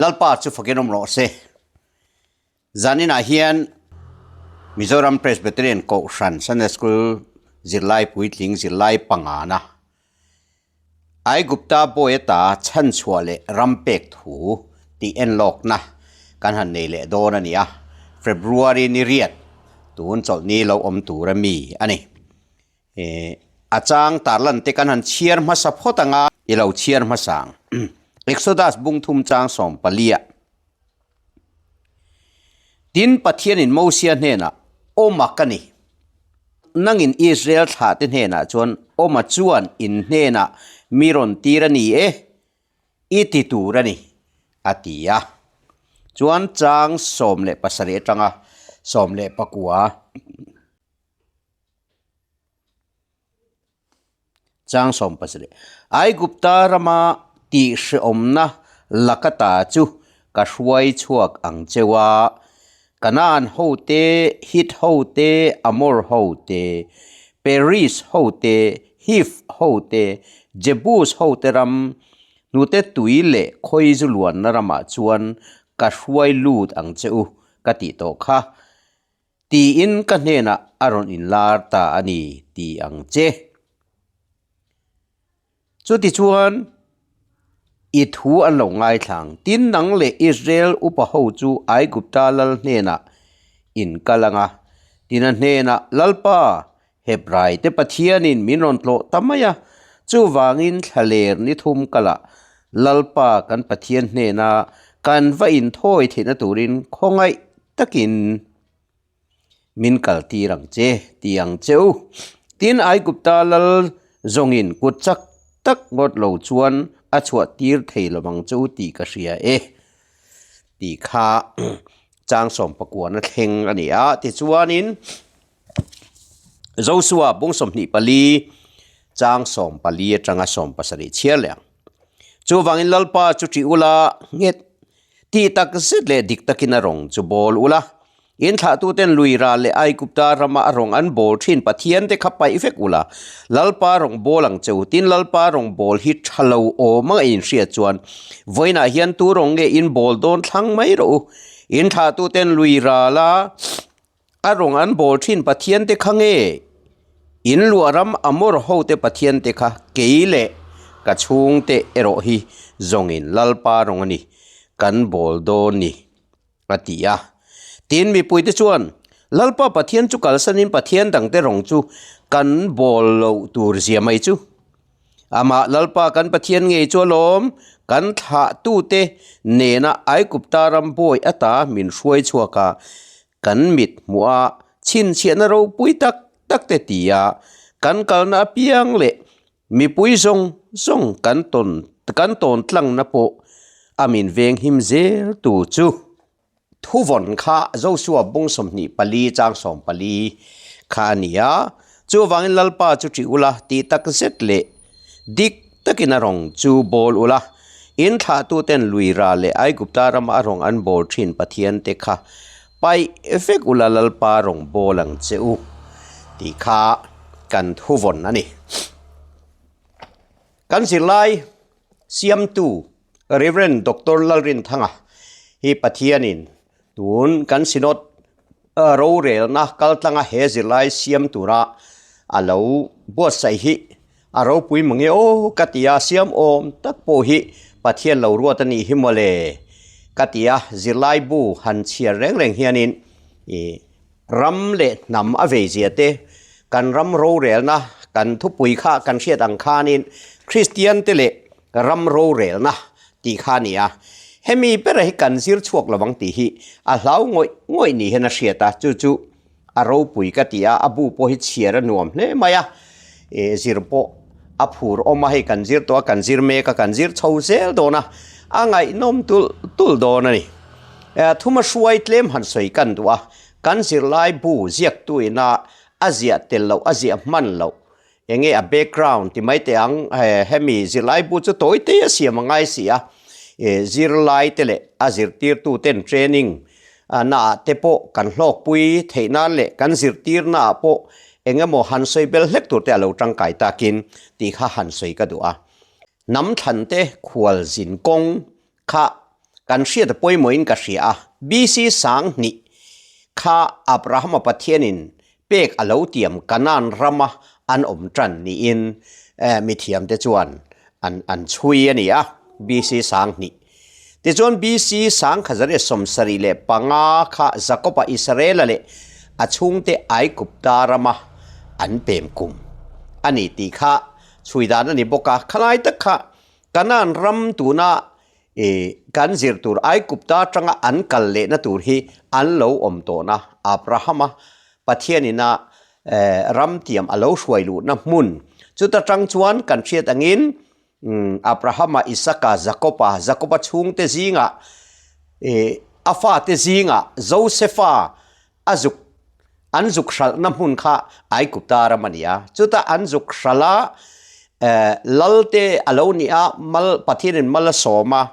Lalpa chu fakin awm rawh se. Zaninah hian Mizoram Presbyterian Kohhran Sunday School zirlai puitling zirlai pangana Aigupta bawi ata chhanchhuah leh ram pek thu tih enlawkna kan han nei leh dawn a ni a, February ni riat tun chawlhni lo awm tur a mi a ni. A chang tarlan te kan han chhiar hmasa phawt ang a. I lo chhiar hmasa ang. Exodus bung thum chang 14 ah. Tin, Pathianin Mosia hnenah, Awma ka ni. Nangin Israel thlahte hnenah chuan, Awma chuan in hnenah mi rawn tir a ni e, i ti tur a ni, a ti a. Chuan chang 17 atanga 19. Chang 17. Aigupta rama tihhrehawmna lakata chu ka hruai chhuak ang cheu a, Kanaan hote, Hit hote, Amor hote, Peris hote, Hiv hote, Jebus hote ram hnute tui leh khawizu luanna ramah chuan ka hruai lut ang che u ka tih tawh kha. Tiin ka hnenah a rawn inlar ta a ni ti ang che. Chutichuan, i thu an lo ngaithlang. Tin, nang leh Israel upa ho chu Aigupta lal hnenah in kal ang a. Tin, a hnenah, Lalpa, Hebraite Pathianin min rawn tlawh ta mai a, chuvangin thlaler ni thum kalah Lalpa kan Pathian hnena kan va inthawi theihna turin khawngaih takin min kaltir ang che ti ang che u. Tin, Aigupta lal zawngin kut chak tak ngawt lo chuan a chhuah tir thei lo ang che u tih ka hria e tih kha chang sawmpakuana thleng a ni a. Tichuanin Joshua bung 24 chang 14 atanga 17 chhiar leh ang. Chuvangin Lalpa chu ṭih ula nghet tih tak zet leh dik takin a rawng chu bawl ula. In thlahtuten lui ral leh Aigupta rama a rawng an bawl ṭhin Pathian te kha paih vek ula. Lalpa rawng bawl ang che u. Tin, Lalpa rawng bawl hi ṭha lo awm anga in hriat chuan vawiinah hian tu rawng nge in bawl dawn thlang mai rawh u. In thlahtuten lui rala A rawng an bawl thin Pathian te kha nge? In luah ram Amor hote Pathian te kha kei leh ka chhungte erawh hi zawngin Lalpa rawng a ni, kan bawl dawn ni, a ti a. Tin, mipuite chuan, Lalpa Pathian chu kalsanin Pathian dangte rawng chu kan bawl loh tur zia mai chu. Amah Lalpa kan Pathian ngei chu alawm, kan thlahtute nena Aigupta ram bawi ata min hruai chhuak a, Kan mit hmuh a, chhinchhiahna ropui tak tak te ti a, kan kalna apiang leh mipui zawng zawng kan tawn kan tawn tlangna pawh a min veng him zel tu chu. Thuvawn kha Joshua bung 24 chang 14 kha a ni a, chuvangin Lalpa chu ṭih ula tih tak zet leh Dik takin a rawng chu bawl ula, in thlahtuten lui ra leh Aigupta rama a rawng an bawl thin Pathian te kha paih vek ula Lalpa rawng bawl ang che u tih kha kan thuvawn a ni. Kan zirlai siamtu Rev. Doctor Lalrinthanga hi Pathianin tun kan Synod rorelna kaltlanga he zirlai siam tura a lo buatsaih hi a ropui mange aw ka ti a, siam awm tak pawh hi Pathian lo ruat a nih hi mawle ka ti a, zirlai bu han chhiar reng reng hianin ih ram leh hnam a vei zia te, kan ram rorelna kan thupui kha kan hriat ang khanin Kristian te leh ram rorelna tih kha a ni a, hemi bera hi kan zir chhuak lo ang tih hi a hlau ngawih ngawih ni hian a hriat a, chu chu a ropui ka ti a, a bu pawh hi chhiar a nuam hle mai a, eh zir pawh a phur awm a, hei kan zir tawh a, kan zir mek a, kan zir chho zel dawn a, a ngaihnawm tulh tulh dawn a ni. Eh thuma hruai tlem han sawi kan duh a, kan zirlai bu ziaktu ina a ziah tel loh, a ziah hman loh Enge a background ti mai teh ang, hemi zirlai bu chu tawi te a siam a ngai si a, zirlai te leh a zirtirtu ten training na ah te pawh kan hlawkpui theih nan leh kan zirtir na ah pawh eng emaw han sawi bel hlek tur te a lo tangkai takin tih kha han sawi ka duh a. Hnam thlan te khual zin kawng kha. Kan hriat a pawimawhin ka hria a, BC 2000 kha Abrahama Pathianin pek a lo tiam Kanaan rama an awm tan niin mithiamte chuan an an chhui a ni a, BC 2000. Tichuan BC 1175 kha Jakoba Israela leh a chhungte Aigupta rama an pem kum a ni tih kha chhui dan a ni bawk a, khalai tak kha Kanaan ram tuna I kan zir tur Aigupta atanga an kal lehna tur hi an lo awm tawhna Abrahama Pathianina ram tiam a lo hruai luhna hmun chuta tang chuan kan hriat angin Abrahama, Isaka, Jakoba, Jakoba chhungte zingah a fate zingah Josefa a zuk an zuk hralhna hmun kha Aigupta ram a ni a, chuta an zuk hralh a eh Lalte a lo ni a, mal Pathianin mal a sawm a,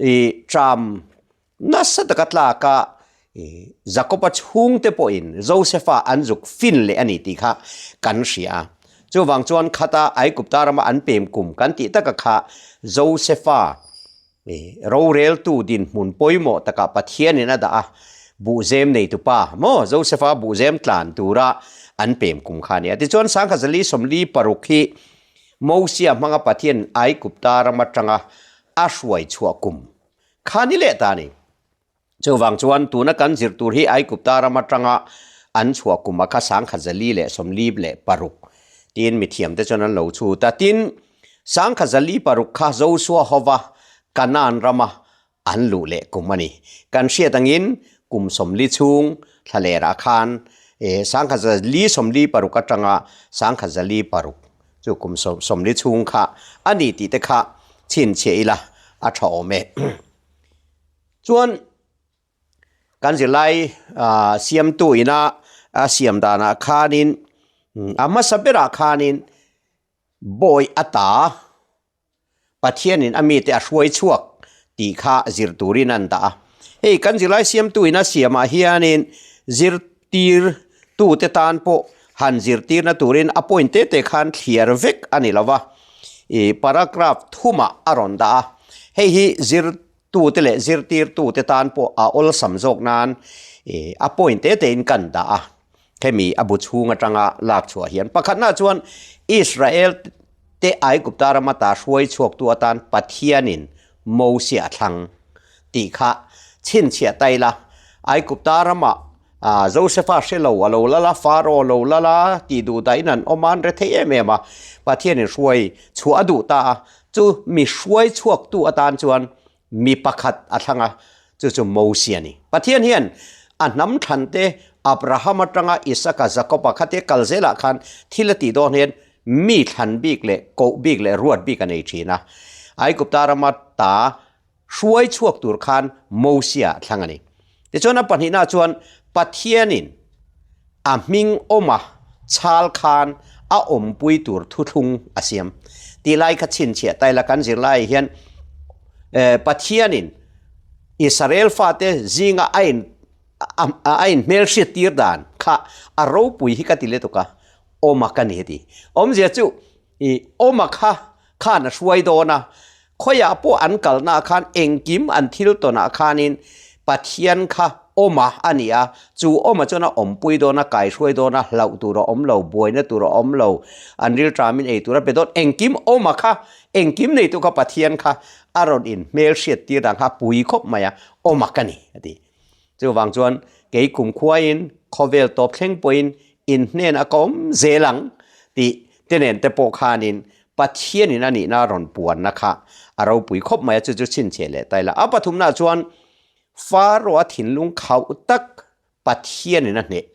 ih ṭam nasa taka tlak a ih Jakoba chhungte pawhin Josefa an zuk fin leh a ni tih kha kan hria a. Chuvang chuan khata Aigupta rama an pem kum kan tih taka kha Josefa Roreltu dinhmun pawimawh takah Pathianin a dah a, buhzem neitupa maw Josefa buhzem tlan tura an pem kum kha a ni a. Tichuan Sangkhazali 46 hi Mosia hmanga Pathian Aigupta ram atanga a hruai chhuah kum kha ni leh ta a ni. Chuvang chuan tuna kan zir tur hi Aigupta ram atanga an chhuah kum a kha 1046 tiin mithiamte chuan an lo chhut a. Tin, 1046 kha Josua hova Kanaan rama an luh leh kum a ni. Kan hriat angin kum 40 chhung thlalerah khan 1046 atanga 1006 chu kum 40 chhung kha a ni tih te kha chhinchhiah ila a tha awm e. Chuan kan zirlai siamtu ina a siam danah khanin a hmasa berah khanin bawi a ta Pathianin a mite a hruai chhuak tih kha zir turin an dah a. Hei kan zirlai siamtu ina siamah hianin zirtirtute tan pawh han zirtirna turin a point te te khan thliar vek a ni lo va, ih paragraph thumah a rawn dah a. Hei hi zir tute leh zirtirtute tan pawh a awlsam zawk nan a point te tein kan dah a, hemi a bu chhung atanga lak chhuah hian. Pakhatna chuan Israel te Aigupta rama ta hruai chhuaktu atan Pathianin Mosia a thlang tih kha chhinchhiah ta ila, Aigupta rama Josefa hre lo a lo lal a, Pharaoh a lo lal a tih duh dahin an awm a, an rethei em em a, Pathianin hruai chhuah a duh ta a, Chu mi hruai chhuaktu atan chuan mi pakhat a thlang a, chu chu Mosia a ni. Pathian hian a hnam thlante Abraham atanga Isaka, Jakoba khatia kal zelah khan thil a tih dawn hian mi thlan bik leh koh bik leh ruat bik a nei thin a. Aigupta rama ta hruai chhuak tur khan Mosia a thlang a ni. Tichuan a pahnihna chuan Pathianin a hming awma chhal khan a awmpui tur thuthlung a siam. Tih lai kha chhinchhiah taila kan zir laiah hian Pathianin Israel fate zinga a in a in hmelhriat tir dan kha a ropui hi ka ti letuk a, awma ka ni a ti. Awmzia chu I awma kha khan a hruai dawn a, khawiah pawh an kalnaah khan engkim an thil tawnah khanin Pathian kha awma a ni a, chu awma chuan a awmpui dawn a, kaihruai dawn a, hlauh tur a awm lo, buaina tur a awm lo, an rilṭamin ei tur a pe dawn, engkim awma kha, engkim neitu kha Pathian kha a rawn inhmelhriat tir dan kha a pui khawp mai a, awma ka ni a ti. Chuvang chuan kei kumkhuain khawvel tawp thleng pawhin in hnenah ka awm zel ang tih te nen te pawh khanin Pathianin a nihna rawn puanna kha a ropui khawp mai a, chu chu chhinchhiah leh ta ila. A pathumnaah chuan Pharaoh-a thinlung khauh tak Pathianin a hneh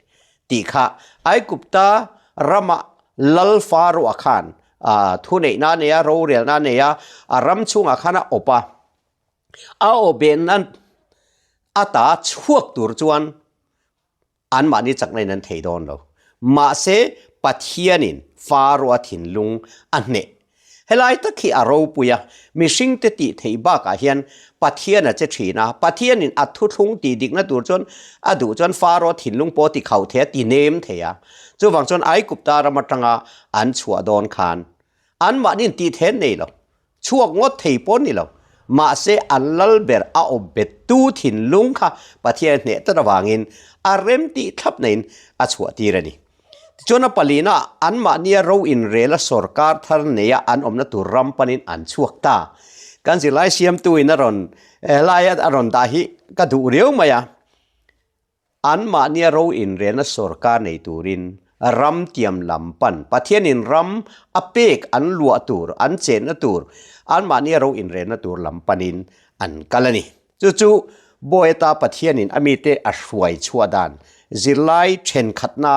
tih kha Aigupta rama lal Pharaoh-a khan thuneihna a nei a, rorelna a nei a, a ram chhungah khan a awp a. A awhbehna ata chhuak tur chuan anmahni chakna in an thei dawn lo. Mahse, Pathianin Pharaoh-a thinlung a hneh. Helai tak hi a ropui a, mihringte tih theih bakah hian Pathian a che thin a, Pathianin a thuthlung tih dikna tur chuan a duh chuan Pharaoh thinlung pawh ti khauh thei a, ti nem thei a. Chuvang chuan Aigupta ram atanga an chhuah dawn khan anmahniin tih then nei lo. Chhuak ngawt thei pawh ni lo. Mahse an lal ber a awp bettu thinlung kha Pathian hneh tlat avangin a remtih thlap naiin a chhuah tir a ni. Tichuan a palina anmahnia ro inrela sorkar thar neia an awmna tur ram panin an chhuak ta. Kan zirlai siamtuin a rawn laia a rawn dah hi ka duh riau mai a. Anmahnia ro inrelna sorkar nei turin ram tiam lam pan Pathianin ram a pek an luah tur, an chenna tur, anmahnia ro inrelna tur lam panin an kal a ni. Chu chu Bawiata Pathianin a mite a hruai chhuah dan zirlai thenkhatna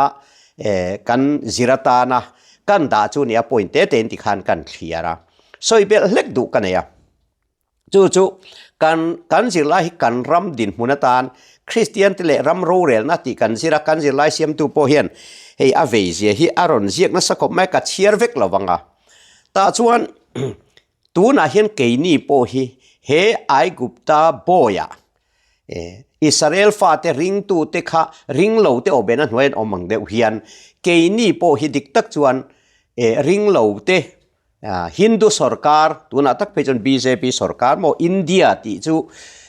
kan zir atana kan dah chu nia point te tein tikhan kan thliar a, sawi belh hlek duh ka nei a. Chu chu kan kan zirlai hi kan ram dinhmun atan Kristian te leh ram rorelna tih kan zir a, kan zirlai siamtu pawh hian hei a vei zia hi a rawn ziak nasa khawp mai, ka chhiar vek lo vang a. Tah chuan tunah hian keini pawh hi he Aigupta bawiah Israel fate ringtute kha ringlo te awbena hnuai an awm ang deuh hian keini pawh hi dik tak chuan ringlo te Hindu sorkar, tunah tak phei chuan bjp sorkar maw India tih chu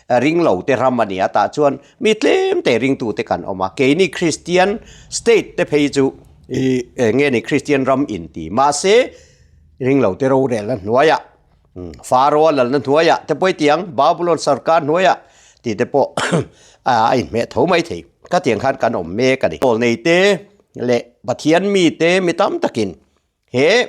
ring lo te ram a ni a, tah chuan mi tlem te ringtu te kan awm a, keini Christian state te phei chu eng nge ni Christian ram in ti mahse ring lo te rorelna hnuaiah Pharaoh a lalna hnuaiah te pawh i ti ang, Babylon sorkar hnuaiah tih te pawh a inhmeh tho mai thei. Khatiang khan kan awm mek a ni. Pawl nei te leh Pathian mi te mi tam takin He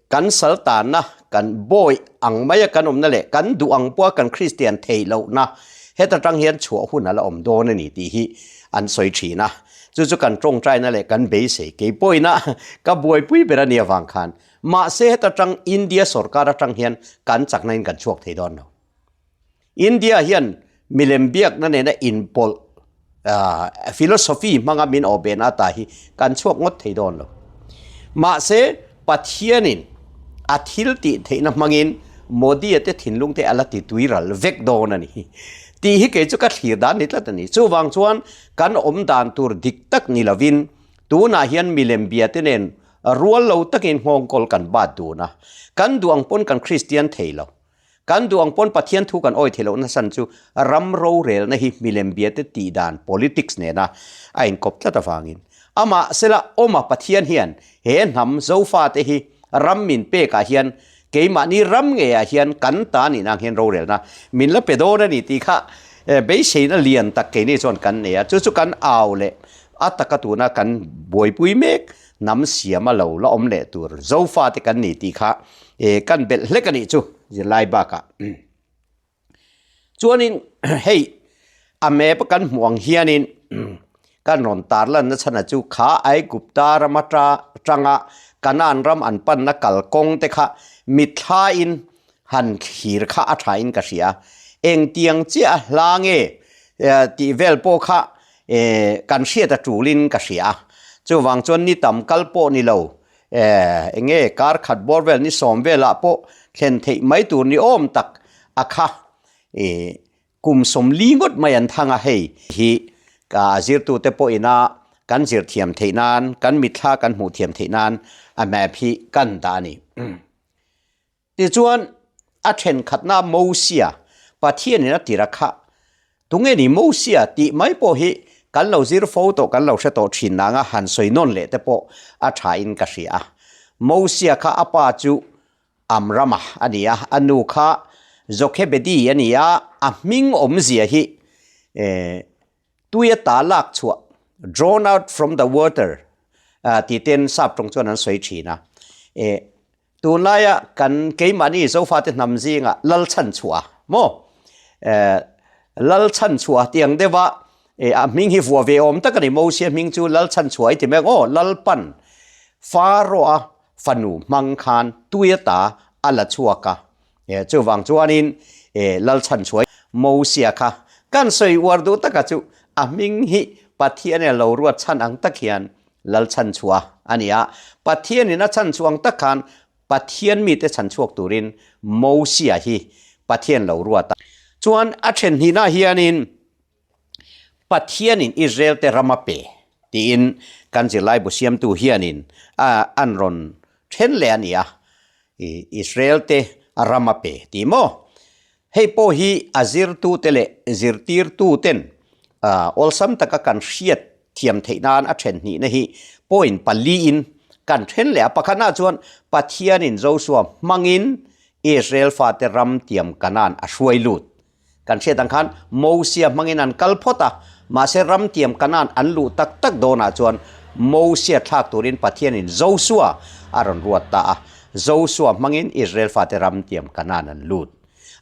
kan sal tanna, kan bawi ang maia kan awmna leh kan duh ang pawha kan Kristian theih lohna heta tang hian chhuah hun a la awm dawn a ni tih hi an sawi thin a. Chu chu kan tawngtaina leh kan beisei kei pawhina ka buaipui ber a nih avang khan mahse heta tang India sorkar atang hian kan chakna in kan chhuak thei dawn lo. India hian milem biakna nena inpawlh philosophy hmanga min awh behna ata hi kan chhuak ngawt thei dawn lo. Mahse, Pathianin a thil tih theihna hmangin Modi-a te thinlung te a la ti tui ral vek dawn a ni tih hi kei chu ka thlir dan ni tlat a ni. Chuvang chuan kan awm dan tur dik tak ni lovin tunah hian milem bia te nen rual lo takin nghawngkawl kan bat dun a, kan duh ang pawn kan Kristian thei lo. Kan duh ang pawn Pathian thu kan awi theih lohna san chu ram rorelna hi milem biate tih dan politics nena a inkawp tlat avangin amah sela awma Pathian hian he hnam Zofate hi ram min pekah hian keimahni ram ngeiah hian kan ta nih nang hian rorelna min la pe dawn a ni tih kha beiseina lian tak keini chuan kan nei a, chu chu kan au leh a taka tuna kan buaipui mek hnam siama lo la awm leh tur Zofate kan ni tih kha kan belh hlek a nih chu zirlai bakah. Chuanin hei a map kan hmuh ang hianin kan rawn tarlanna chhan a chu kha Aigupta ram atanga Kanaan ram an panna kalkawng te kha mithlain han thlir kha a thain ka hria. Engtiang chiah a hla nge tih vel pawh kha kan hriat a tulin ka hria. Chuvang chuan ni tam kal pawh ni lo, eng nge kar khat bawr vel ni sawm velah pawh thlen theih mai tur ni awm tak a kha kum 40 ngawt mai an thang a hei hi ka zirtute pawhina kan zir thiam theih nan kan mitthla kan hmuh thiam theih nan a map hi kan dah a ni. Tichuan, a thenkhatna Mosia, Pathianin a tir a khah. Tunge ni Mosia tih mai pawh hi kan lo zir fo tawh, kan lo hre tawh thin nanga han sawi nawn leh te pawh a thain ka hria a. Mosia kha a pa chu Amrama a ni a, a nu kha Jokhebedi a ni a, a hming awmzia hi tuia ta lak chhuah, drawn out from the water, tih ten sap tawng chuan an sawi thin a. Tunlaia kan keimahni Zofate hnam zingah lal chhan chhuah maw? Lal chhan chhuah tih ang deuha a hming hi vuah ve awm tak a ni. Mosia hming chu lal chhan chhuah i ti mai ang aw. Lalpan Pharaoh-a fanu hmang khan tuia ta a la chhuak a. Chuvang chuanin lal chhan chhuah Mosia kha kan sawi uar duh taka chu a hming hi Pathian-a lo ruat chhan ang tak hian Lal chhanchhuah a ni a, Pathianin a chhanchhuah ang tak khan Pathian mite chhanchhuak turin Mosia hi Pathian lo ruat a. Chuan a then hnihna hianin Pathianin Israelte ram a pe tiin kan zirlaibu siamtu hianin an rawn then leh a ni a, Israelte ram a pe tih maw? Hei pawh hi a zirtute leh zirtirtuten awlsam taka kan hriat thiam theih nan a then hnihna hi point paliin kan then leh a. Pakhatnaah chuan Pathianin Joshua hmangin Israel fate ram tiam Kanaan a hruai lut. Kan hriat ang khan Mosia hmangin an kal phawt a, mahse ram tiam Kanaan an luh tak tak dawnah chuan Mosia thlak turin Pathianin Joshua a rawn ruat ta a. Joshua hmangin Israel fate ram tiam Kanaan an lut.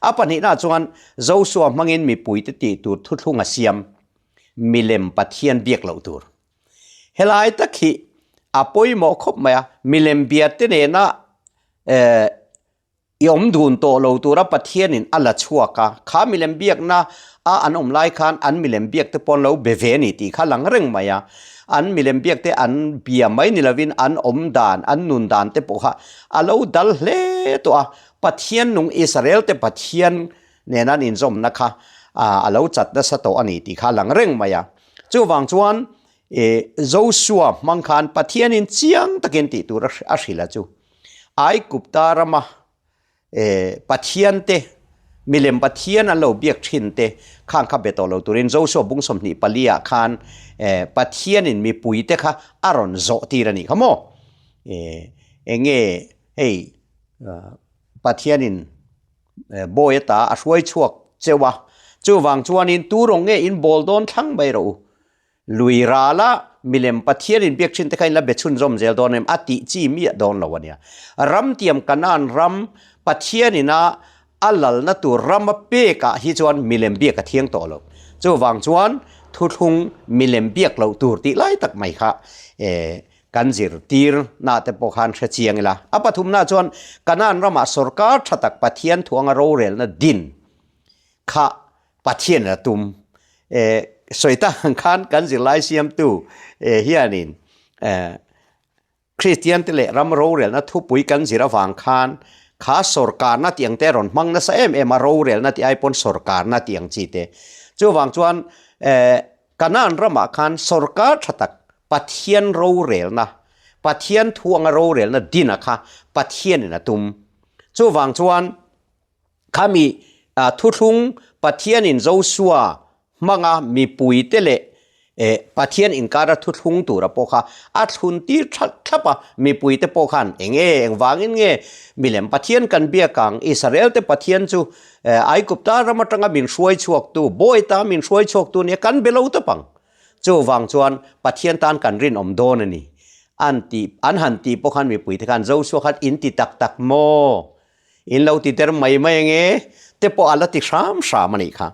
A pahnihnaah chuan Joshua hmangin mipuite tih tur thuthlung a siam, milem Pathian biak loh tur. Helai tak hi a pawimawh khawp mai a, milem biate nena i awm dun tawh lo tura Pathianin a la chhuak a, kha milem biakna a an awm lai khan an milem biak te pawh an lo be ve a ni tih kha lang reng mai a. An milem biak te an bia mai ni lovin an awm dan, an nun dan te pawh kha a lo dal hle tawh a. Pathian nung Israel te Pathian nena an inzawmna kha a lo chat nasa tawh a ni tih kha a lang reng mai a. Chuvang chuan Joshua hmang khan Pathianin chiang takin tih tur a hrilh a chu. Aigupta rama Pathian te, milem Pathian an lo biak thin te khang kha be tawh lo turin Joshua bung 24 ah khan Pathianin mipui te kha a rawn zawh tir a nih kha maw? Enge hei Pathianin bawi ata a hruai chhuak cheu a, chuvang chuanin tu rawng nge in bawl dawn thlang mai rawh u. Lui rala milem Pathian in biak thin te kha in la be chhunzawm zel dawn em a tih chi miah dawn lo a nia. Ram tiam Kanaan ram Pathian ina a lalna tur ram a pek ah hi chuan milem biak a thiang tawh lo. Chuvang chuan thuthlung milem biak loh tur tih lai tak mai kha kan zirtir na te pawh khan hre chiang ila. A pathumna chuan Kanaan ramah sorkar tha tak Pathian thuanga rorelna din kha Pathian a tum. Sawi tak ang khan kan zirlai siamtu hianin Kristian te leh ram rorelna thupui kan zir avang khan kha sawrkarna tih ang te a rawn hmang nasa em em a, rorelna tih ai pawn sawrkarna tih ang chi te. Chuvang chuan Kanaan ramah khan sawrkar tha tak Pathian rorelna, Pathian thu anga rorelna dina kha Pathianin a tum. Chuvang chuan Khami thuthlung Pathianin Joshua hmanga mipuite leh Pathian inkara thuthlung tura pawh kha a thlun tir thlap thlap a, mipuite pawh khan eng nge, engvangin nge milem Pathian kan biak ang, Israelte Pathian chu Aigupta ram atanga min hruai chhuaktu, Bawita min hruai chhuaktu nia kan be lo tawp ang. Chuvang chuan Pathian tan kan rinawm dawn a ni. An tih, an han tih pawh khan mipuite khan Joshua khan in ti tak tak maw? In lo ti der mai mai ange te pawh a la ti hram hram a nih kha.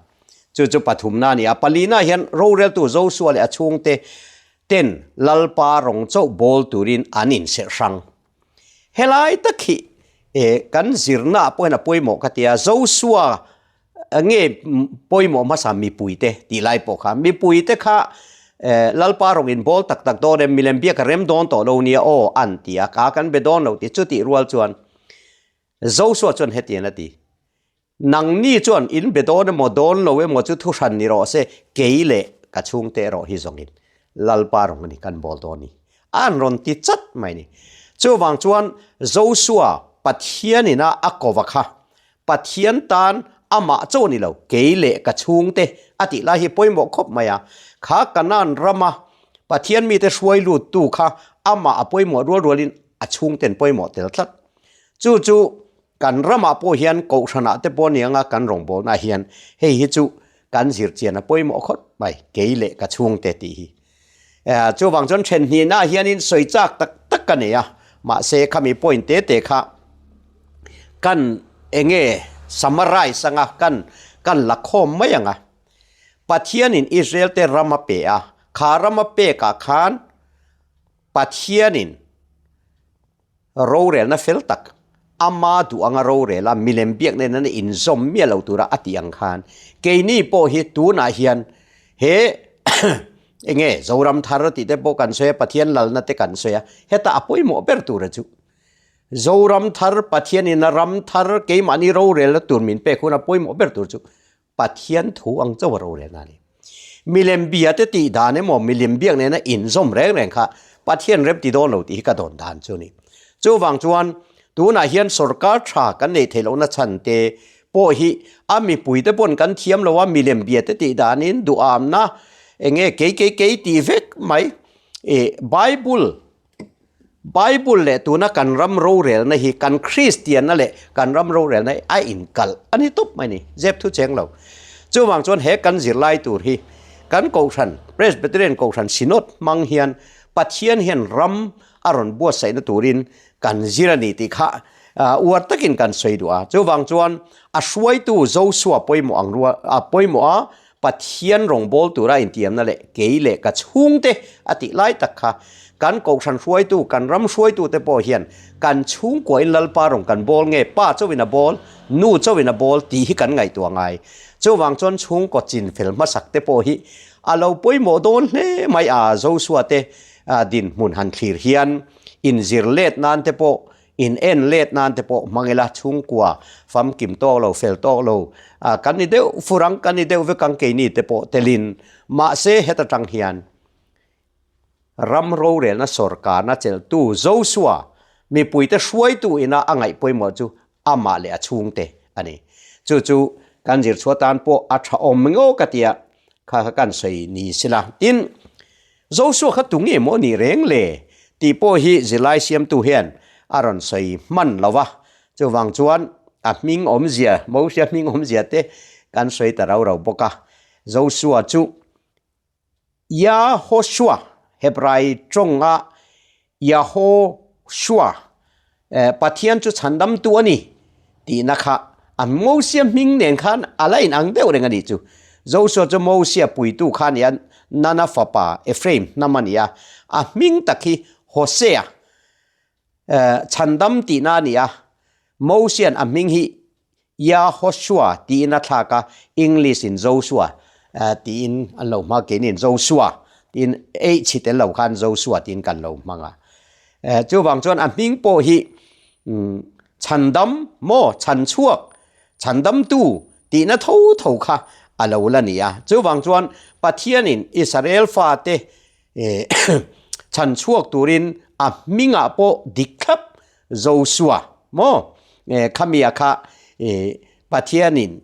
Chu chu pathumna a ni a. Palina hian roreltu Joshua leh a chhungte ten Lalpa rawng chauh bawl turin an inserh hrang. Helai tak hi kan zirna ah pawh hian a pawimawh ka ti a. Joshua nge pawimawh hmasa mipuite tih lai pawh kha. Mipuite kha Lalpa rawng in bawl tak tak dawn em, milem biak a rem dawn tawh lo nia aw an ti a. Ka kan be dawn lo ti chutih rual chuan Joshua chuan hetiang a ti, Nangni chuan in be dawn emaw dawn lo emaw chu thuhran ni rawh se, kei leh ka chhungte erawh hi zawngin Lalpa rawng a ni kan bawl dawn ni. An rawn ti chat mai ni. Chuvang chuan Joshua Pathian ina a kova kha Pathian tan amah chauh a ni lo, kei leh ka chhungte a tih lai hi pawimawh khawp mai a. Kha Kanaan rama Pathian mite hruai luttu kha amah a pawimawh rual rualin a chhungten pawimawh tel tlat. Chu chu kan ramah pawh hian kohhranah te pawh ni anga kan rawngbawlnaah hian hei hi chu kan zir chian a pawimawh khawp mai, kei leh ka chhungte tih hi. Chuvang chuan then hnihnaah hianin sawi chak tak tak ka nei a, mahse khami point te te kha kan enge summarize anga kan kan la khawm mai anga. Pathianin Israel te ram a pe a, kha ram a pekah khan Pathianin rorelna fel tak, ama duh anga rorela milem biak nen an inzawm miah lo tura a tih ang khan keini pawh hi tunah hian he enge Zoram thar tih te pawh kan sawi a, Pathian lalna te kan sawi a, heta a pawimawh ber tura chu Zoram thar Pathianin a ram thar keimahni rorelna tur min pek hun a pawimawh ber tur chu Pathian thu ang chauh a rorelna a ni. Milem bia te tih dan emaw milem biak nena inzawm reng reng kha Pathian rem ti dawn lo tih hi ka dawn dan chu a ni. Chuvang chuan tunah hian sorkar tha kan neih theih lohna chhan te, pawh hi a mipui te pawn kan thiam lo a, milem bia te tih danin duhamna eng nge kei kei kei tih vek mai ih Bible Bible leh tuna kan ram rorelna hi kan Kristianna leh kan ram rorelna hi a inkalh a ni tawp mai ni, zep thu cheng lo. Chuvang chuan he kan zirlai tur hi kan Kohhran, Presbyterian Kohhran Synod hmang hian Pathian hian ram a rawn buatsaihna turin kan zir a ni tih kha uar takin kan sawi duh a. Chuvang chuan a hruaitu Joshua pawimawh ang rua a pawimawh a, Pathian rawngbâwl tura intiamna leh kei leh ka chhungte a tih lai tak kha kan kohhran hruaitu, kan ram hruaitute pawh hian kan chhungkuain Lalpa rawn kan bâwl nge pa chauhin a bâwl, nu chauhin a bâwl tih hi kan ngaihtuah ngai. Chuvang chuan chhungkaw chinfel hmasak te pawh hi a lo pawimawh dawn hle mai a, Joshua te dinhmun han thlir hian inzir let nan te pawh In en let nan te pawh hmang ila chhungkua famkim tawk lo, fel tawk lo kan ni deuh fur ang, kan ni deuh vek ang keini te pawh telin. Mahse heta tang hian ram rorelna sawrkarna chelhtu Joshua mipuite hruaitu ina a ngaih pawimawh chu amah leh a chhungte a ni. Chu chu kan zirchhuah tan pawh a tha awm ngawk a tia kha kha kan sawi ni sila. Tin, Joshua kha tu nge maw nih reng le? tih pawh hi zirlai siamtu hian a rawn sawi hman lo va, chuvang chuan a hming awmzia, Mosia hming awmzia te kan sawi ta rau rau bawk a. Joshua chu Yahoshua, Hebrai tawnga Yahoshua, Pathian chu chhandamtu a ni tihna kha a Mosia hming nen khan a la inang deuh reng a nih chu. Joshua chu Mosia puitu kha a ni a, Nana fapa Ephraim hnam a ni a, a hming tak hi Hosea, chhandam tihna a ni a, Mosia'n a hming hi Yahoshua tiin a thlak a, English in Joshua tiin an lo hmang a, keiniin Joshua tiin eih chhi tel lo khan Joshua tiin kan lo hmang a. Chuvang chuan a hming pawh hi chhandam maw, chhanchhuak, chhandamtu tihna tho tho kha a lo la ni a. Chuvang chuan Pathianin Israel fate chhanchhuak turin a hmingah pawh dik thlap Joshua maw khamia kha Pathianin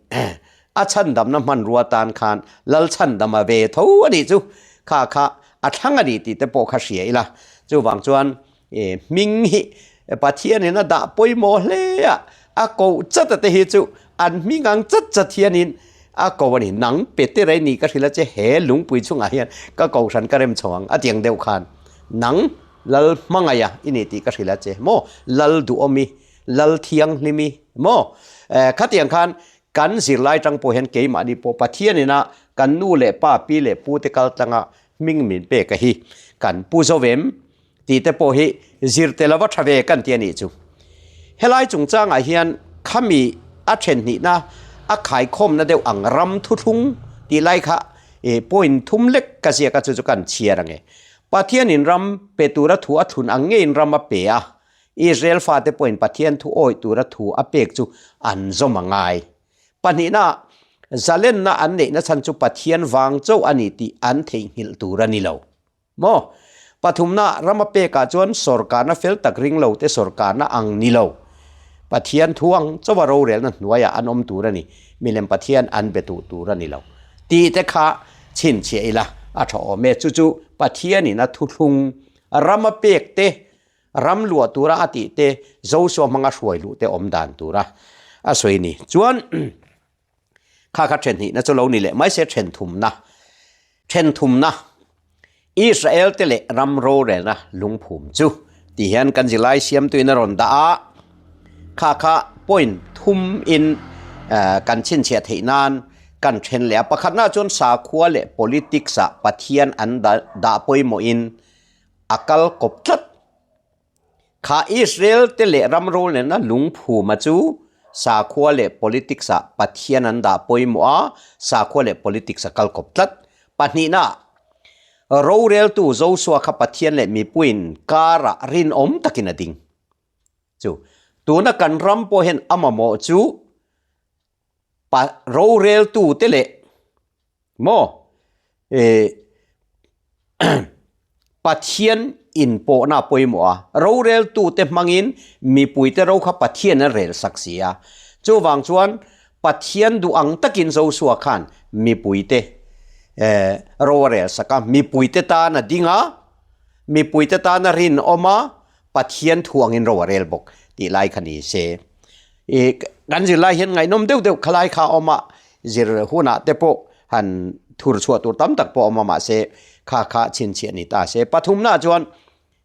a chhandamna hmanrua tan khan lal chhandama ve tho a nih chu kha kha a thlang a ni tih te pawh kha hria ila. Chuvang chuan hming hi Pathianin a dah pawimawh hle a, a koh chat a te hi chu an hming ang chat chat hianin a ko a ni. Nang Peter a i nih ka hrilh a che he lungpui chungah hian ka kohhran ka rem chho ang a tiang deuh khan nang Lal hmangaih a i ni tih ka hrilh a che maw? Lal duhawm i, Lal thianghlim i maw? Khatiang khan kan zirlai tang pawh hian keimahni pawh Pathian ina kan nu leh pa, pi leh pu te kal tlanga hming min pek a hi kan pu zo vem tih te pawh hi zir tel ava tha ve kan ti a nih chu. Helai chungchangah hian khami a then hnihna a khaikhawmna deuh ang ram thuthlung tih lai kha point thum lek ka ziak a chu chu kan chhiar ang e. Pathianin ram pe tura thu a thlun ang ngeiin ram a pe a, Israel fate pawhin Pathian thu awih tura thu a pek chu an zawm a ngai. Pahnihna, zalenna an neihna chhan chu Pathian vang chauh a ni tih an theihnghilh tur a ni lo. Maw? Pathumna, ram a pekah chuan sawrkarna fel tak ring lo te sawrkarna ang ni lo. Pathian thu ang chauha rorelna hnuaiah an awm tur a ni, milem Pathian an be duh tur a ni lo. Tih te kha chhinchhiah ila a tha awm e. Chu chu Pathianin a thuthlung ram a pek te, ram luah tura a tih te, Joshua hmanga hruai luh te awm dan tura a sawi ni. Chuan kha kha then hnihna chu lo ni leh mai se then thumna, then thumna Israel te leh ram rorelna lungphum chu ti hian kan zirlai siamtuin a rawn dah a, kha kha point thum in kan chhinchhiah theih nan kan then leh a. Pakhatna chuan sakhua leh politics ah Pathian an dah pawimawhin a kal kawp tlat. Kha Israel te leh ram rorelna lungphuma chu sakhua leh politics ah Pathian an dah pawimawh a, sakhua leh politics a kal kawp tlat. Pahnihna, roreltu Joshua kha Pathian leh mipuiin karah rinawm takin a ding. Chu tuna kan ram pawh hian a mamawh chu pa roreltu te leh Maw? Eh, Pathian inpawhna a pawimawh a, roreltute hmangin mipuite ro kha Pathian a rel sak si a. Chuvang chuan Pathian duh ang takin Josua khan mipuite ro a rel sak a, mipuite tan a ding a, mipuite tan a rinawm a, Pathian thu angin ro a rel bawk tih lai kha ni se. I kan zirlai hian ngaihnawm deuh deuh khalai kha a awm a, zir hunah te pawh han thur chhuah tur tam tak pawh a awm a, mahse kha kha chhinchhiah ni ta se. Pathumnaah chuan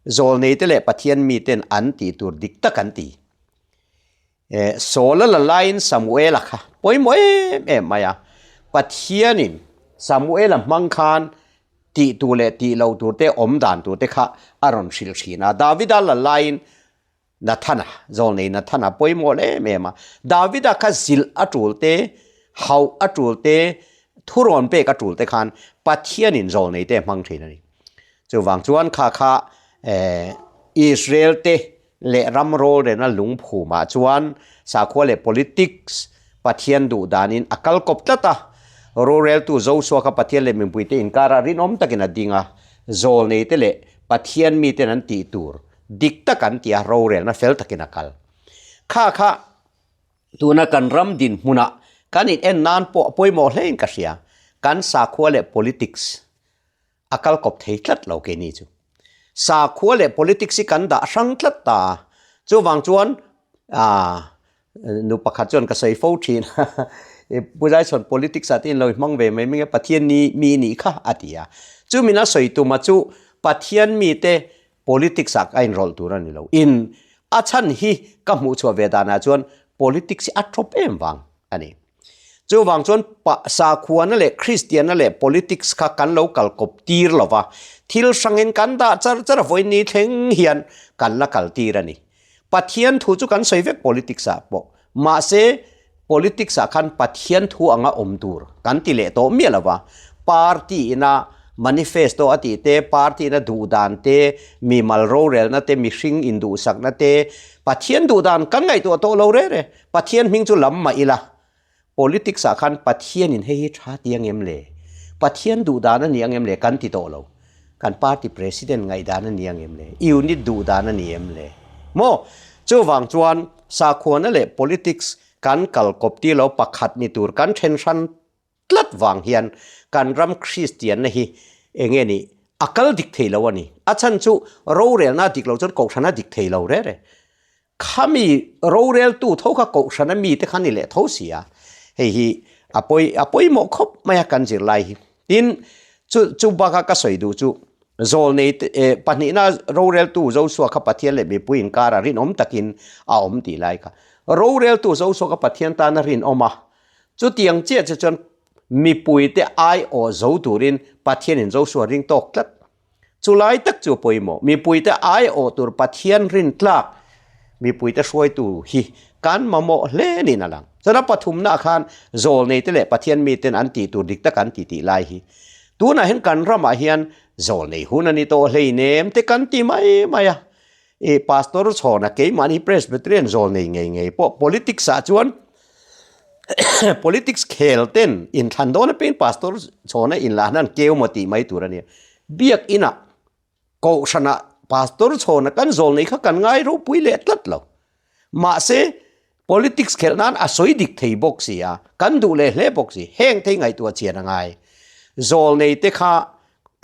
Zawlneite leh Pathian miten an tih tur dik tak an ti. Saul-a la laiin Samuela kha pawimawh em em mai a, Pathianin Samuela hmang khan tih tur leh tih loh tur te, awm dan tur te kha a rawn hrilh thin a. Davida la laiin Nathana, zawlnei Nathana pawimawh em em a. Davida kha zilh a tul te, hauh a tul te, thurawn pek a tul te khan Pathianin zawlnei te hmang thin a ni. Chuvang chuan kha kha Israel te leh ram rorelna lungphumah chuan sakhua leh politics Pathian duh danin a kal kawp tlat a. Roreltu Joshua kha Pathian leh mipuite inkarah rinawm takin a ding a, zawlneite leh Pathian miten an tih tur dik tak an ti a, rorelna fel takin a kal. Kha kha tuna kan ram dinhmunah kan in en nan pawh a pawimawh hlein ka hria. Kan sakhua leh politics a kal kawp thei tlat lo keini chu. Sakhua leh politics hi kan dah hrang tlat ta a, chuvang chuan aah nu pakhat chuan ka sawi fo thin a, Pu Zaichhawn politics ah te in lo hmang ve mai mai a, Pathian ni mi nih kha a ti a. Chumin a sawi tuma chu Pathian mite politics ah a inrawlh tur a ni lo. In a chhan hi ka hmuh chhuah ve danah chuan politics hi a tawp em vang a ni. Chuvang chuan sakhuana leh Kristianna leh politics kha kan lo kal kawp tir lo va, thil hrangin kan dah char char a vawiin ni thleng hian kan la kal tir a ni. Pathian thu chu kan sawi vek politics ah pawh, mahse politics ah khan Pathian thu anga awm tur kan ti leh tawh miah lo va, party ina manifesto a tih te, party ina duh dan te, mimal rorelna te, mihring induhsakna te, Pathian duh dan kan ngaihtuah tawh lo rere. Pathian hming chu lam mah ila, politics ah khan Pathianin hei hi tha ti ang em le? Pathian duh dan a ni ang em le? Kan ti tawh lo. Kan party president ngaih dan a ni ang em le? Unit duh dan a ni em le? Maw? Chuvang chuan sakhuana leh politics kan kal kawp tir lo pakhat ni tur kan then hran tlat vang hian kan ram Kristianna hi eng nge ni a kal dik thei lo a ni. A chhan chu rorelna a dik lo chuan kohhran a dik thei lo reh reh. Khami roreltu tho kha kohhrana mite kha ni leh tho si a, hei hi a pawi a pawimawh khawp mai a kan zirlai hi. Tin, chu chu baka ka sawi duh chu zawlnei te eh pahnihna roreltu Joshua kha Pathian leh mipui inkara rinawm takin a awm tih lai kha. Roreltu Joshua kha Pathian tana rinawm a, chutiang chiah chu chuan mipuite aiawh zo turin Pathianin Joshua ring tawk tlat. Chulai tak chu a pawimawh. Mipuite aiawh tur Pathian rin tlak mipuite hruaitu hi kan mamawh hle niin a lang. Chuan a pathumnaah khan zawlneite leh Pathian miten an tih tur dik tak an ti tih lai hi tunah hian kan ramah hian zawlnei hun a ni tawh hleinem te kan ti mai mai a. I Pastor Chhawna keimahni Presbyterian zawlnei ngei ngei pawh politics ah chuan Politics khel ten inthlan dawn apiangin Pastor chhawna inlahna an keu maw tih mai tur a nia. Biak inah Kohhranah Pastor chhawna kan zawl nei kha kan ngai ropui leh tlat lo. Mahse politics khelh nan a sawi dik thei bawk si a, kan duh leh hle bawk si. Heng thei ngaihtuah chian a ngai. Zawl nei te kha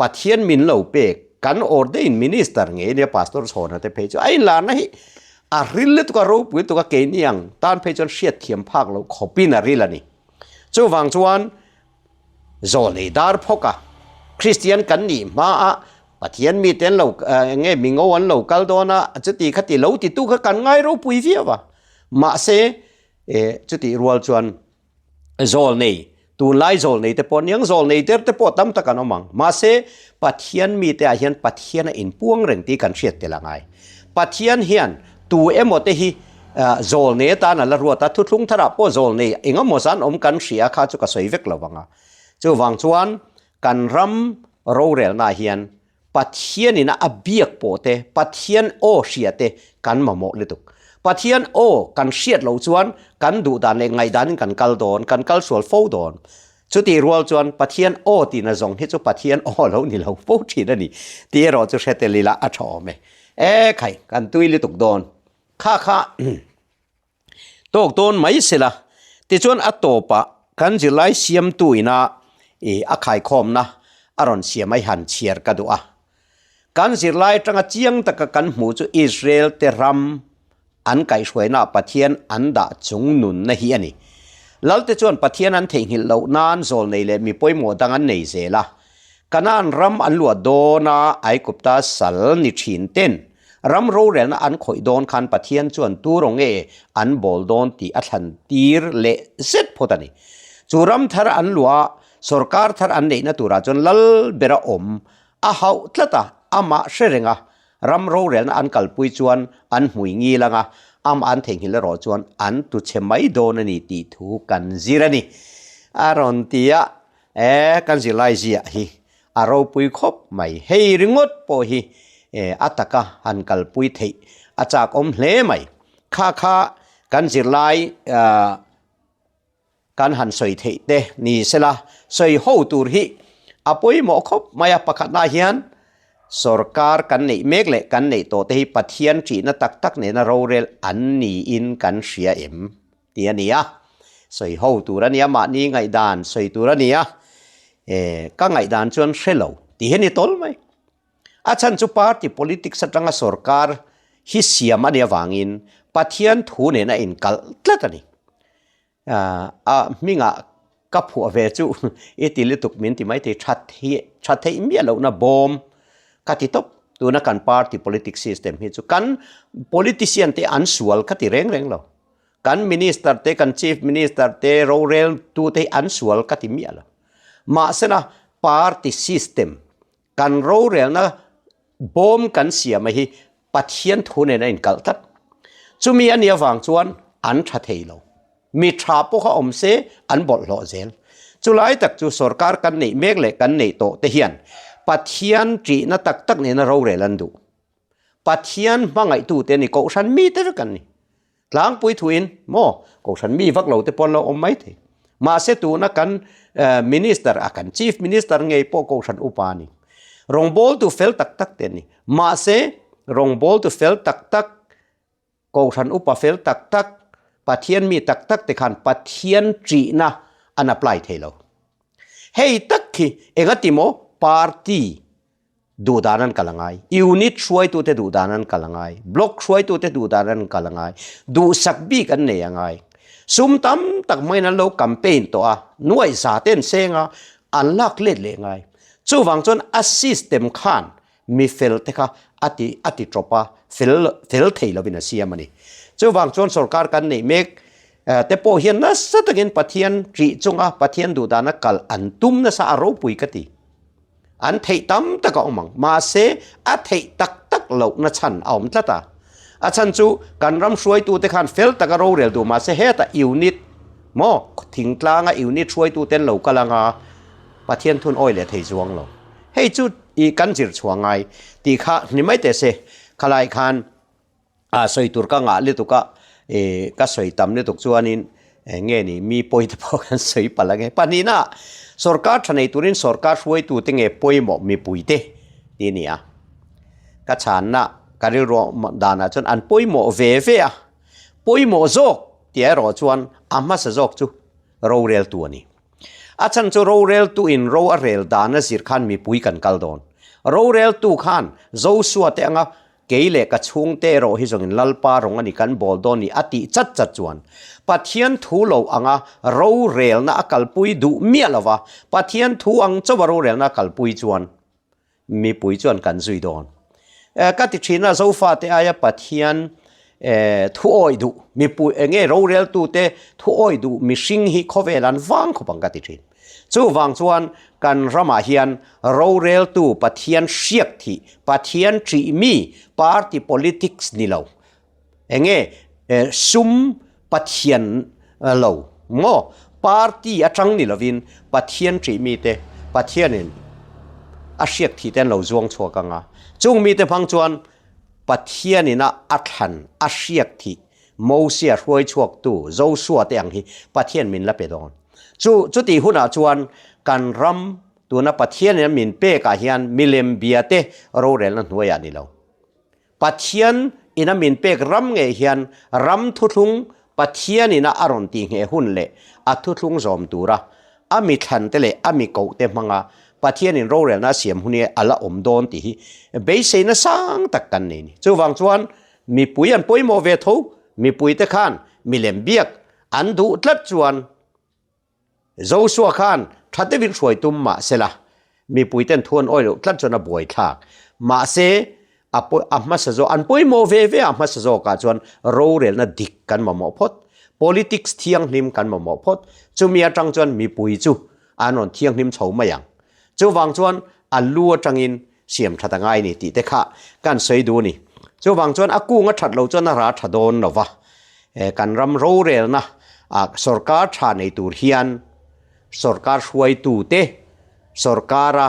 Pathian min lo pek, kan ordained minister ngei nia Pastor Chhawna te phei chu a inlarna hi a ril lutuk a, ropui lutuk a, keini ang tan phei chuan hriatthiam phak loh khawpin a ril a ni. Chuvang chuan zawlnei dar phawk a, Kristian kan nih hmaa Pathian mite an lo eng nge mingo an lo kal dawn a, chuti khati lo titu kha kan ngai ropui viau a, mahse chutih rual chuan Zawlnei, tunlai zawlnei te pawh niang zawlnei der te pawh tam tak an awm ang. Mahse, Pathian mite ah hian Pathian a inpuang reng tih kan hriat tel a ngai. Pathian hian tu emaw te hi zawlnei atan a la ruat a, thuthlung tharah pawh zawlnei engemaw zan awm kan hria kha chu ka sawi vek lo vang a. Chuvang chuan kan ram rorelnaah hian Pathianin a biak pawh te, Pathian aw hria te kan mamawh lutuk. Pathian aw kan hriat loh chuan kan duh dan leh ngaihdanin kan kal dawn, kan kal sual fo dawn. Chutih rual chuan Pathian aw tihna zawng hi chu Pathian aw lo ni lo fo thin a ni tih erawh chu hre tel ila a tha awm e. E khai, kan tui lutuk dawn. Kha kha. Tawk dawn mai se la. Tichuan a tawpah kan zirlai siamtu ina ih a khaikhawmna a rawn siam a i han chhiar ka duh a. Kan zirlai atanga chiang taka kan hmuh chu Israel te ram an kaihhruainaah Pathian an dah chung nunna hi a ni. Lalte chuan Pathian an theihnghilh loh nan zawlnei leh mi pawimawh dang an nei zel a. Kanaan ram an luah dawn a, Aigupta sal ni thin ten ram rorelna an khawih dawn khan Pathian chuan tu rawng nge an bawl dawn tih a thlan tir leh zet phawt a ni. Chu ram thar an luah a, sorkar thar an neihna turah chuan lal bera awm a hauh tlat a, amah hre reng a, Ram rorelna an kalpui chuan an hmui ngil anga amah an theihnghilh erawh chuan an tu chhe mai dawn a ni tih thu kan zir a ni. A rawn ti a, e kan zirlai ziah hi a ropui khawp mai. Hei ringawt pawh hi a taka han kalpui theih a chak awm hle mai. Kha kha kan zirlai Kan han sawi theih te ni sela, sawi ho tur hi a pawimawh khawp mai a, pakhatna hian sorkar kan neih mek leh kan neih tawh te hi Pathian ṭihna tak tak nena rorel an niin kan hria em tih a ni a, sawi ho tur a nia, mahni ngaihdan sawi tur a ni a, e ka ngaihdan chuan hre lo tih hi a ni tawl mai. A chhan chu party politics atanga sorkar hi siam a nih avangin Pathian thu nen a inkalh tlat a ni. A hmingah ka phuah ve chu i ti lutuk min ti maithei that hi tha theih miah lohna bawm ka ti tawp. Tuna kan party politics system hi chu kan politician te an sual ka ti reng reng lo. Kan minister te kan chief minister te rorel tu te hi an sual ka ti miah lo. Mahsela party system Kan rorelna bawm kan siam a hi Pathian thu nen a inkalh tlat. Chumi a nih avang chuan an tha thei lo. Mi tha pawh kha awm se an bawlhhlawh zel. Chulai tak chu sorkar kan neih mek leh kan neih tawh te hian Pathian ṭihna tak tak nena rorel an duh. Pathian hmangaihtute ni Kohhran mite vek an ni. Tlangpui thuin maw Kohhran mi vak lo te pawh an lo awm mai thei. Mahse tuna kan Minister a kan Chief Minister ngei pawh Kohhran upa a ni. Rawngbawltu fel tak tak te an ni. Mahse rawngbawltu fel tak tak, Kohhran upa fel tak tak, Pathian mi tak tak te khan Pathian ṭihna an apply thei lo. Hei tak khi engati maw party duh dan an kal a ngai, unit hruaitute duh dan an kal a ngai, block hruaitute duh dan an kal a ngai, duhsak bik an nei a ngai. Sum tam tak hmangin an lo campaign tawh a, nuaih za te an seng a, an lak let leh ngai. Chuvang chuan a system khan mi fel te kha a ti a ti tawp a, fel fel thei lovin a siam a ni. Chuvang chuan sorkar kan neih mek te pawh hian nasa takin Pathian ṭih chunga Pathian duh dana kal an tum nasa a ropui ka ti. An theih tam tak a awm ang. Mahse, a theih tak tak lohna chhan a awm tlat a. A chhan chu kan ram hruaitute khan fel taka rorel duh mahse hetah unit maw thingtlanga unit hruaitute an lo kal anga Pathian thun awi leh thei chuang lo. Hei chu i kan zir chhuah ngai tih kha ni mai teh se. Khalai khan A sawi tur ka ngah lutuk a, ih ka sawi tam lutuk chuanin eng nge ni mi pawi te pawh kan sawi palh ang e. Pahnihna, sorkar tha nei turin sorkar hruaitu te nge pawimawh mipui te tih a ni a. Ka chhanna ka rilru danah chuan an pawimawh ve ve a, pawimawh zawk tih erawh chuan a hmasa zawk chu roreltu a ni. A chhan chu roreltuin ro a rel dan a zir khan mipui kan kal dawn. Roreltu khan Joshua te anga Kei leh ka chhungte erawh hi zawngin Lalpa rawng a ni kan bawl dawn ni a tih chat chat chuan Pathian thu lo anga rorelna a kalpui duh miah lo va, Pathian thu ang chauha rorelna a kalpui chuan mipui chuan kan zui dawn. Ka ti thin a, Zofate aia Pathian thu awih duh mipui enge roreltute thu awih duh mihring hi khawvel an vang khawp ang ka ti thin. Chuvang chuan kan ramah hian roreltu Pathian hriak thih, Pathian ṭih mi, party politics ni lo, enge sum Pathian lo maw, party aṭang ni lovin Pathian ṭih mite Pathianin a hriak thih te an lo zuang chhuak ang a. Chung mite hmang chuan Pathianin a a thlan, a hriak thih Mosia hruai chhuaktu Joshua te ang hi Pathian min la pe dawn. Chu chutih hunah chuan kan ram tuna Pathianin a min pekah hian milem bia te rorelna hnuaiah ni lo. Pathian in a min pek ram ngei hian ram thuthlung Pathianin a a rawn tihngheh hun leh a thuthlung zawm tura a mi thlante leh a mi kohte hmanga Pathianin rorelna a siam hun hi a la awm dawn tih hi beiseina sang tak kan nei a ni. Chuvang chuan mipui an pawimawh ve tho, mipuite khan milem biak an duh tlat chuan Joshua khan tha deuhin hruai tum mah se la, mipuiten thu an awi loh tlat chuan a buai thlak. Mahse, a a hmasa zawk, an pawimawh ve ve a hmasa zawkah chuan rorelna dik kan mamawh phawt, politics thianghlim kan mamawh phawt. Chumi atang chuan mipui chu an rawn thianghlim chho mai ang. Chuvang chuan a lu atangin siam that a ngai ni tih te kha kan sawi duh a ni. Chuvang chuan a kung a that loh chuan a ra tha dawn lo va, kan ram rorelna ah sorkar tha nei tur hian sorkar hruaitute, sorkara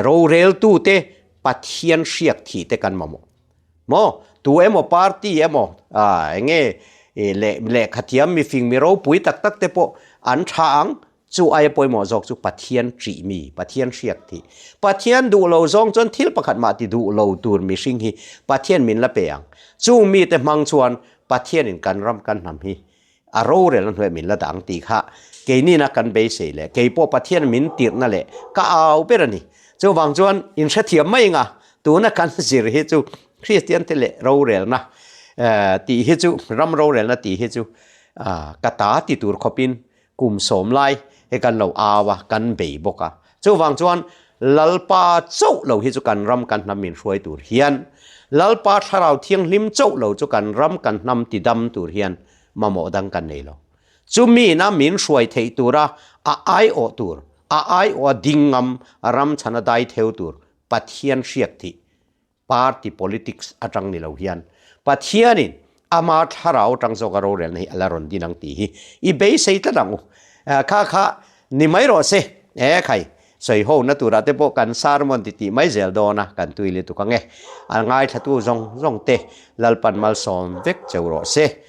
roreltute Pathian hriak thih te kan mamawh. Maw? Tu emaw party emaw eng nge lehkhathiam mifing mi ropui tak tak te pawh an tha ang. Chu aia pawimawh zawk chu Pathian ṭih mi, Pathian hriak tih. Pathian duh lo zawng chuan thil pakhat mah ti duh lo tur mihring hi Pathian min la pe ang. Chung mite hmang chuan Pathianin kan ram kan hnam hi a rorelna hnuaiah min la dang tih kha keinina kan beisei leh kei pawh Pathian min tirhna leh ka au ber a ni. Chuvang chuan inhrethiam mai anga tuna kan zir hi chu Kristian te leh rorelna tih hi chu ram rorelna tih hi chu ka ta ti tur khawpin Kum sawm lai hi kan lo au a, kan bei bawk a. Chuvang chuan Lalpa chauh lo hi chu kan ram kan hnam min hruai tur hian, Lalpa Thlarau Thianghlim chauh lo chu kan ram kan hnam ti dam tur hian mamawh dang kan nei lo. Chumi-na min hruai theih tura a aiawh tur, a aiawha ding ngam ram chhana dai theu tur Pathian hriak thih Party politics atang ni lo hian Pathianin ama thlarau atang zawka rorelna hi a la rawn din ang tih hi i beisei tlat ang u. Kha kha ni mai rawh se. E khai, sawi ho na turah te pawh kan sermon ti tih mai zel dawn a, kan tui lutuk ang e. A ngaithlatu zawng zawng te Lalpan malsawm vek cheu rawh se.